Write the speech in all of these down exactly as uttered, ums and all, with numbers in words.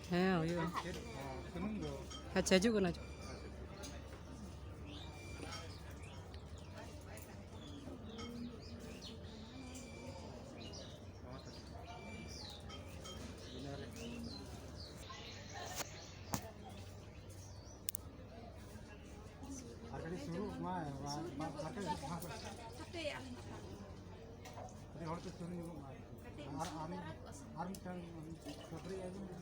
ᱦᱮᱸ, ᱦᱩᱭᱩᱜᱼᱟ᱾ ᱟᱪᱪᱷᱟ, ᱦᱤᱡᱩᱜ ᱠᱟᱱᱟ᱾ ᱟᱨ ᱠᱟᱹᱴᱤᱡ ᱥᱩᱨᱩᱜ ᱢᱟ, ᱢᱟ, ᱢᱟ, ᱟᱨ ᱠᱟᱹᱴᱤᱡ, ᱢᱟ, ᱦᱟᱯᱮ, ᱟᱹᱞᱤᱧ ᱦᱟᱸᱜ ᱠᱷᱟᱱ᱾ ᱠᱟᱹᱴᱤᱡ ᱦᱚᱲ ᱠᱚ ᱥᱩᱨ ᱧᱚᱜᱚᱜ ᱢᱟ᱾ ᱠᱟᱹᱴᱤᱡ ᱟᱨ, ᱟᱨ, ᱟᱨ ᱢᱤᱫᱴᱟᱝ ᱥᱩᱠᱨᱤ ᱟᱹᱜᱩ ᱢᱮ᱾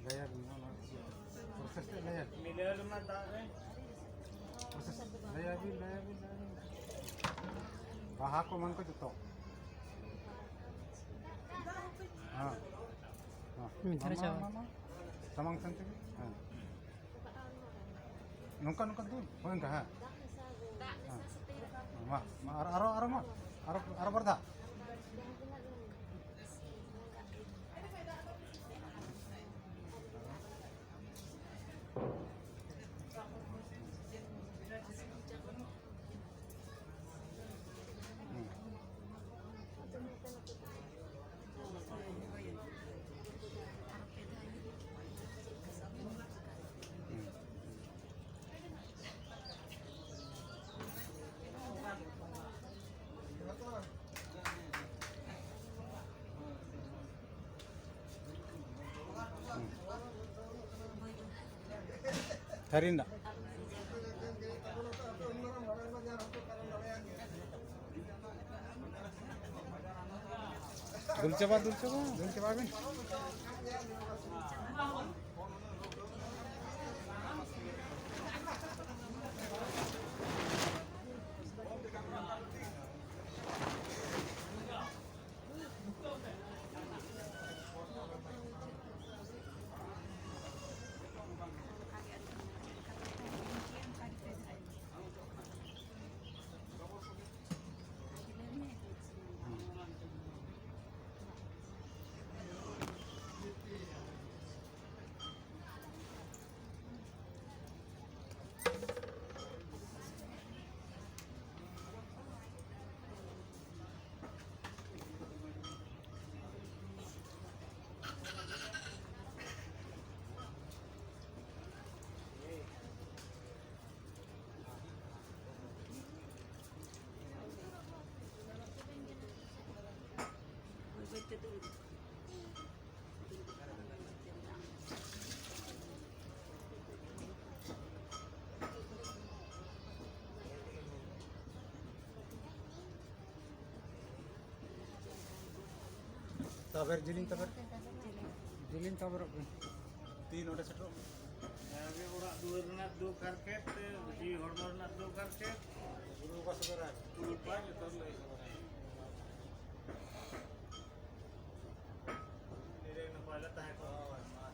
ᱞᱟᱹᱭᱟᱵᱤᱱ ᱱᱚᱣᱟ ᱪᱮᱫ process ᱛᱮᱫ ᱞᱟᱹᱭᱟᱵᱤᱱ᱾ ᱢᱤᱞᱟᱹᱣ ᱨᱮᱱᱟᱜ ᱫᱟᱜ ᱨᱮ᱾ Process ᱞᱟᱹᱭᱟᱵᱤᱱ, ᱞᱟᱹᱭᱟᱵᱤᱱ, ᱞᱟᱹᱭᱟᱵᱤᱱ᱾ ᱵᱟᱦᱟ ᱠᱚ ᱮᱢᱟᱱ ᱠᱚ ᱡᱚᱛᱚ᱾ ᱦᱮᱸ᱾ ᱦᱮᱸ᱾ ᱢᱤᱫ ᱫᱷᱟᱨᱮ ᱢᱟ, ᱪᱟᱵᱟ᱾ ᱢᱟ, ᱢᱟ, ᱢᱟ᱾ ᱥᱟᱢᱟᱝ ᱥᱮᱱ ᱛᱮᱜᱮ᱾ ᱦᱮᱸ᱾ ᱱᱚᱝᱠᱟ, ᱱᱚᱝᱠᱟ ᱫᱩᱞ᱾ ᱦᱳᱭ, ᱚᱱᱠᱟ, ᱦᱮᱸ᱾ ᱦᱮᱸ᱾ ᱢᱟ, ᱢᱟ, ᱟᱨ, ᱟᱨᱚ, ᱟᱨᱚ, ᱢᱟ᱾ ᱟᱨᱚ, ᱟᱨᱚ ᱵᱟᱨ ᱫᱷᱟᱣ᱾ ᱛᱷᱟᱹᱨᱤ ᱨᱮᱱᱟᱜ᱾ ᱫᱩᱞ ᱪᱟᱵᱟ, ᱫᱩᱞ ᱪᱟᱵᱟ᱾ ᱫᱩᱞ ᱪᱟᱵᱟᱭ ᱵᱤᱱ᱾ ᱛᱟᱵᱮᱨ ᱡᱤᱞᱤᱧ ᱛᱟᱵᱮᱨ᱾ ᱡᱤᱞᱤᱧ ᱛᱟᱵᱮᱨᱚᱜ ᱵᱤᱱ᱾ ᱛᱤ ᱱᱚᱰᱮ ᱥᱮᱴᱮᱨᱚᱜ ᱢᱮ᱾ ᱡᱟᱜᱮ ᱚᱲᱟᱜ ᱫᱩᱣᱟᱹᱨ ᱨᱮᱱᱟᱜ ᱫᱩᱠ ᱦᱟᱨᱠᱮᱛ, ᱡᱤᱣᱤ ᱦᱚᱲᱢᱚ ᱨᱮᱱᱟᱜ ᱫᱩᱠ ᱦᱟᱨᱠᱮᱛ, ᱜᱩᱨᱩ ᱵᱟᱵᱟ ᱥᱚᱫᱚᱨᱟᱭ᱾ ᱜᱩᱨᱩ ᱵᱟᱵᱟ ᱡᱚᱛᱚ ᱞᱟᱹᱭ ᱥᱚᱫᱚᱨᱟᱭ᱾ ᱱᱤᱨᱟᱹᱭ ᱱᱟᱯᱟᱭ ᱞᱮ ᱛᱟᱦᱮᱸ ᱠᱚᱜ ᱢᱟ᱾